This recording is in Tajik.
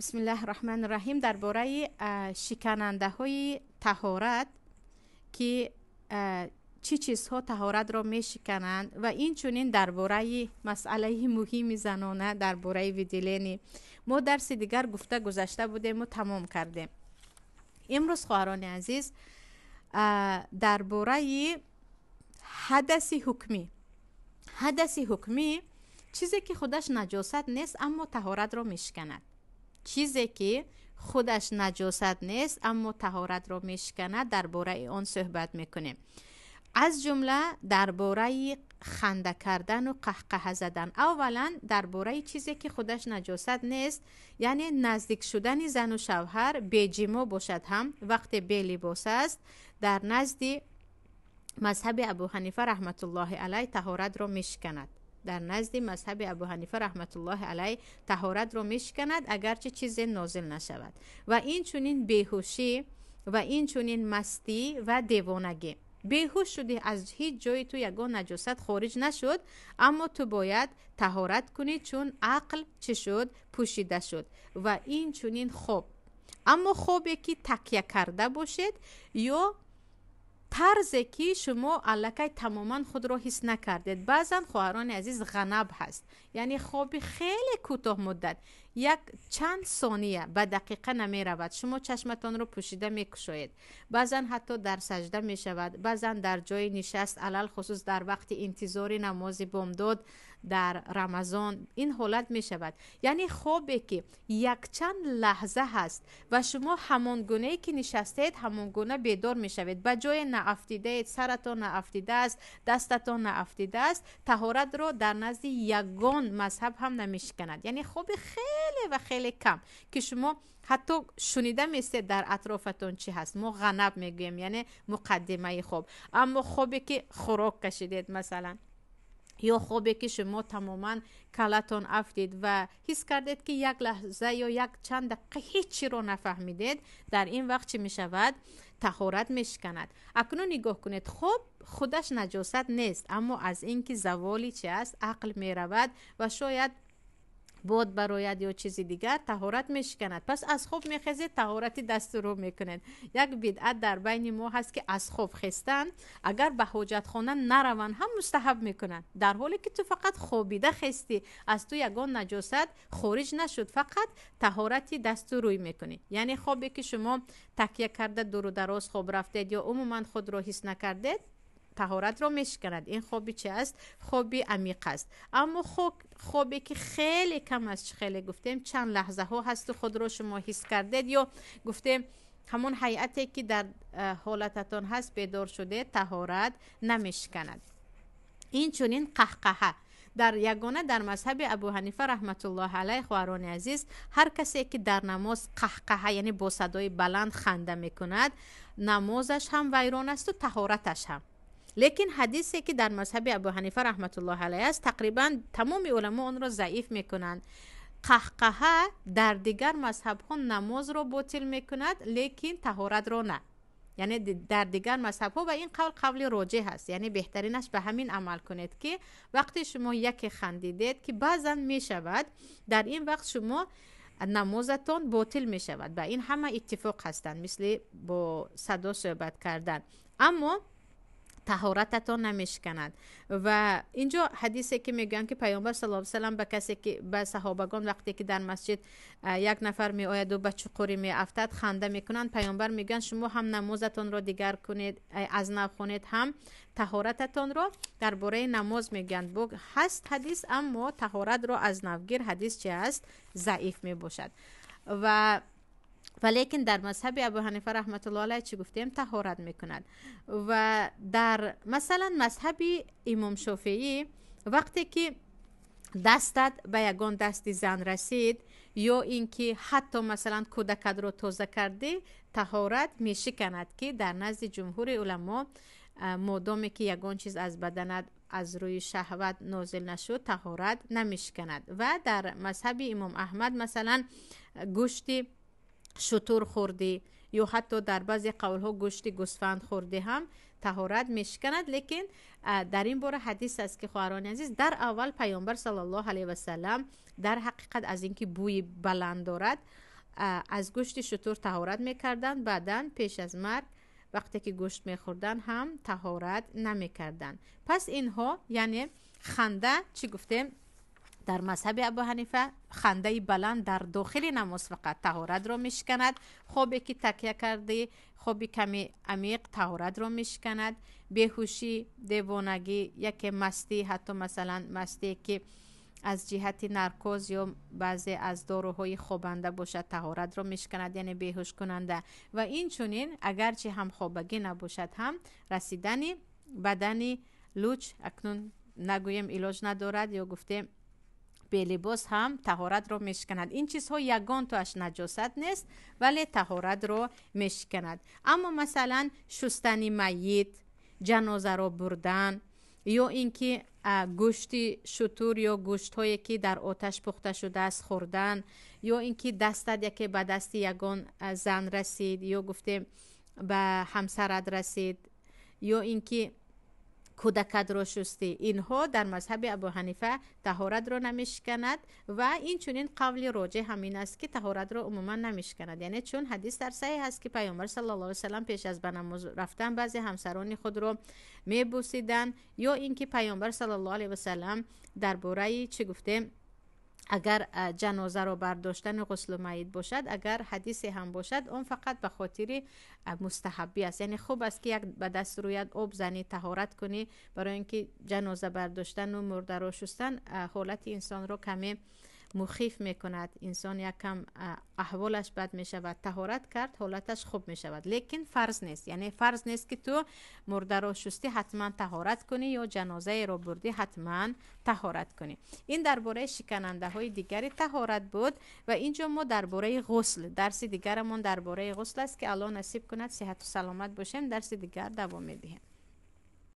Бисмиллаҳи раҳмони раҳим. Дар бораи шиканандаҳои таҳорат, ки чӣ чизҳо таҳоратро мешикананд, ва инчунин дар бораи масъалаи муҳими занона, дар бораи выделение мо дарси дигар гуфта гузашта будем ва тамом кардем. Имрӯз, хоҳарони азиз, дар бораи ҳадаси ҳукмӣ. Ҳадаси ҳукмӣ чизе ки худаш наҷосат нест, аммо таҳоратро мешиканад. Чизе ки худаш наҷосат нест, аммо таҳоратро мешиканад, дар бораи он суҳбат мекунем. Аз ҷумла дар бораи ханда кардану қаҳқаҳа задан. Аввалан дар бораи чизе ки худаш наҷосат нест, яъне наздик шудани зану шавҳар беҷимо бошад ҳам, вақте белибос аст, дар назди мазҳаби Абу Ҳанифа раҳматуллоҳи алай таҳоратро мешиканад. Дар назди мазҳаби Абу Ҳанифа раҳматуллоҳи алай таҳоратро мешиканад, агарчи чизе нозил нашавад. Ва инчунин беҳушӣ, ва инчунин мастӣ ва девонагӣ. Беҳуш шудӣ, аз ҳеҷ ҷои ту ягон наҷосат хориҷ нашуд, аммо ту бояд таҳорат кунӣ, чун ақл чӣ шуд? Пӯшида шуд. Ва инчунин хоб. Аммо хобе ки такя карда бошед ё тарзе ки шумо аллакай тамоман худро ҳис накардед. Баъзан, хоҳарони азиз, ғанаб ҳаст, яъне хоби хеле кӯтоҳ муддат, як чанд сония, ба дақиқа намеравад, шумо чашматонро пӯшида мекушоед. Баъзан ҳатто дар сажда мешавад, баъзан дар ҷои нишаст, алалхусус дар вақти интизори намози бомдод дар Рамазон ин ҳолат мешавад. Яъне хобе ки якчанд лаҳза ҳаст ва шумо ҳамон гунае ки нишастаед, ҳамон гуна бедор мешавед, ба ҷое наафтидаед, саратон наафтидааст, дастатон наафтидааст, таҳоратро дар назди ягон мазҳаб ҳам намешиканад. Яъне хоби хеле ва хеле кам ки шумо ҳатто шунида местед дар атрофатон чӣ ҳаст, мо ғанаб мегӯем, яъне муқаддимаи хоб. Аммо хобе ки хӯрок кашидед масалан, ё хобе ки шумо тамоман калатон афтид ва ҳис кардед ки як лаҳза ё як чанд дақиқа ҳеҷ чиро нафаҳмидед, дар ин вақт чӣ мешавад? Таҳорат мешиканад. Акнун нигоҳ кунед, хоб худаш наҷосат нест, аммо аз ин ки заволи чи аст, ақл меравад ва шояд бод барояд ё чизи дигар, таҳорат мешиканад. Пас аз хоб мехезед, таҳорати дасту рӯ мекунед. Як бидъат дар байни мо ҳаст, ки аз хоб хестан, агар ба ҳоҷатхона нараванд ҳам, мустаҳаб мекунанд, дар ҳоле ки ту фақат хобида хестӣ, аз ту ягон наҷосат хориҷ нашуд, фақат таҳорати дасту рӯй мекунӣ. Яъне хобе ки шумо такя карда дуру дароз хоб рафтед ё умуман худро ҳис накардед, таҳоратро мешиканад. Ин хоби чи аст? Хоби амиқ аст. Аммо хобе ки хеле кам аст, чӣ хеле гуфтем, чанд лаҳзаҳо ҳасту худро шумо ҳис кардед ё гуфтем ҳамон ҳайате ки дар ҳолататон ҳаст бедор шудед, таҳорат намешиканад. Инчунин қаҳқаҳа. Дар ягона дар мазҳаби Абу Ҳанифа раҳматуллоҳи алайҳ, хоҳарони азиз, ҳар касе ки дар намоз қаҳқаҳа, яъне бо садои баланд ханда мекунад, намозаш ҳам вайрон асту таҳораташ ҳам. Лекин ҳадисе ки дар мазҳаби Абу Ҳанифа раҳматуллоҳи алайҳ аст, тақрибан тамоми уламо онро заиф мекунанд. Қаҳқаҳа дар дигар мазҳабҳо намозро ботил мекунад, лекин таҳоратро на. Яъне дар дигар мазҳабҳо, ва ин қавл қавли роҷеҳ аст, яъне беҳтаринаш ба ҳамин амал кунед, ки вақте шумо яке хандидед, ки баъзан мешавад, дар ин вақт шумо намозатон ботил мешавад. Ба ин ҳама иттифоқ ҳастанд, мисли бо садо суҳбат кардан, аммо таҳорататон намешиканад. Ва инҷо ҳадисе ки мегӯянд, ки Паёмбар саллаллоҳу алайҳи васаллам ба касе ки ба саҳобагон, вақте ки дар масҷид як нафар меояду ба чуқурӣ меафтад, ханда мекунанд, Паёмбар мегӯянд: шумо ҳам намозатонро дигар кунед, аз нав хонед, ҳам таҳорататонро. Дар бораи намоз мегӯянд, ҳаст ҳадис, аммо таҳоратро аз навгир ҳадис чи аст? Заиф мебошад. Ва валекин дар мазҳаби Абу Ҳанифа раҳматуллоҳ алайҳ чӣ гуфтем? Таҳорат мекунад. Ва дар масалан мазҳаби Имом Шофеӣ, вақте ки дастат ба ягон дасти зан расид ё ин ки ҳатто масалан кӯдакатро тоза кардӣ, таҳорат мешиканад, ки дар назди ҷумҳури уламо модоме ки ягон чиз аз баданат аз рӯи шаҳват нозил нашуд, таҳорат намешиканад. Ва дар мазҳаби Имом Аҳмад, масалан, гӯшти шутур хӯрдӣ ё ҳатто дар баъзе қавлҳо гӯшти гӯсфанд хӯрдӣ ҳам таҳорат мешиканад. Лекин дар ин бора ҳадис аст, ки, хоҳарони азиз, дар аввал Паёмбар саллаллоҳу алайҳи васаллам дар ҳақиқат аз ин ки бӯи баланд дорад Аз гӯшти шутур таҳорат мекарданд, баъдан пеш аз марг вақте ки гӯшт мехӯрданд ҳам таҳорат намекарданд. Пас инҳо, яъне ханда, чӣ гуфтем, дар мазҳаби Абу Ҳанифа хандаи баланд дар дохили намоз фақат таҳоратро мешиканад. Хобе ки такя кардӣ, хоби ками амиқ таҳоратро мешиканад. Беҳушӣ, девонагӣ, яке мастӣ, ҳатто масалан мастие ки аз ҷиҳати наркоз ё баъзе аз доруҳои хобанда бошад, таҳоратро мешиканад, яъне беҳушкунанда. Ва инчунин агарчи ҳамхобагӣ набошад ҳам расидани бадани луч, акнун нагӯем илоҷ надорад, ё гуфтем белибос ҳам таҳоратро мешиканад. Ин чизҳо ягон тоаш наҷосат нест, вале таҳоратро мешиканад. Аммо масалан шустани майит, ҷанозаро бурдан ё ин ки гӯшти шутур ё гӯштҳое ки дар оташ пухта шудааст хӯрдан, ё ин ки дастат яке ба дасти ягон зан расид, ё гуфтем ба ҳамсарат расид, ё ин ки кӯдакатро шустӣ, инҳо дар мазҳаби Абу Ҳанифа таҳоратро намешиканад. Ва инчунин қавли роҷеҳ ҳамин аст ки таҳоратро умуман намешиканад. Яъне чун ҳадис дар саҳеҳ аст ки Паёмбар саллаллоҳу алайҳи васаллам пеш аз ба намоз рафтан баъзе ҳамсарони худро мебусиданд, ё ин ки Паёмбар саллаллоҳу алайҳи васаллам дар бораи чӣ гуфтем, агар ҷанозаро бардоштани ғуслу майит бошад, агар ҳадисе ҳам бошад, он фақат ба хотири мустаҳаббӣ аст. Яъне хуб аст ки як ба даст рӯяд об занӣ, таҳорат кунӣ, барои ин ки ҷаноза бардоштану мурдаро шустан ҳолати инсонро каме мухиф мекунад, инсон якам аҳволаш бад мешавад. Таҳорат кард, ҳолаташ хуб мешавад, лекин фарз нест. Яъне фарз нест ки ту мурдаро шустӣ ҳатман таҳорат кунӣ ё ҷанозаеро бурдӣ ҳатман таҳорат кунӣ. Ин дар бораи шиканандаҳои дигари таҳорат буд. Ва инҷо мо дар бораи ғусл, дарси дигарамон дар бораи ғусл аст ки Аллоҳ насиб кунад, сиҳату саломат бошем, дарси дигар давом медиҳем.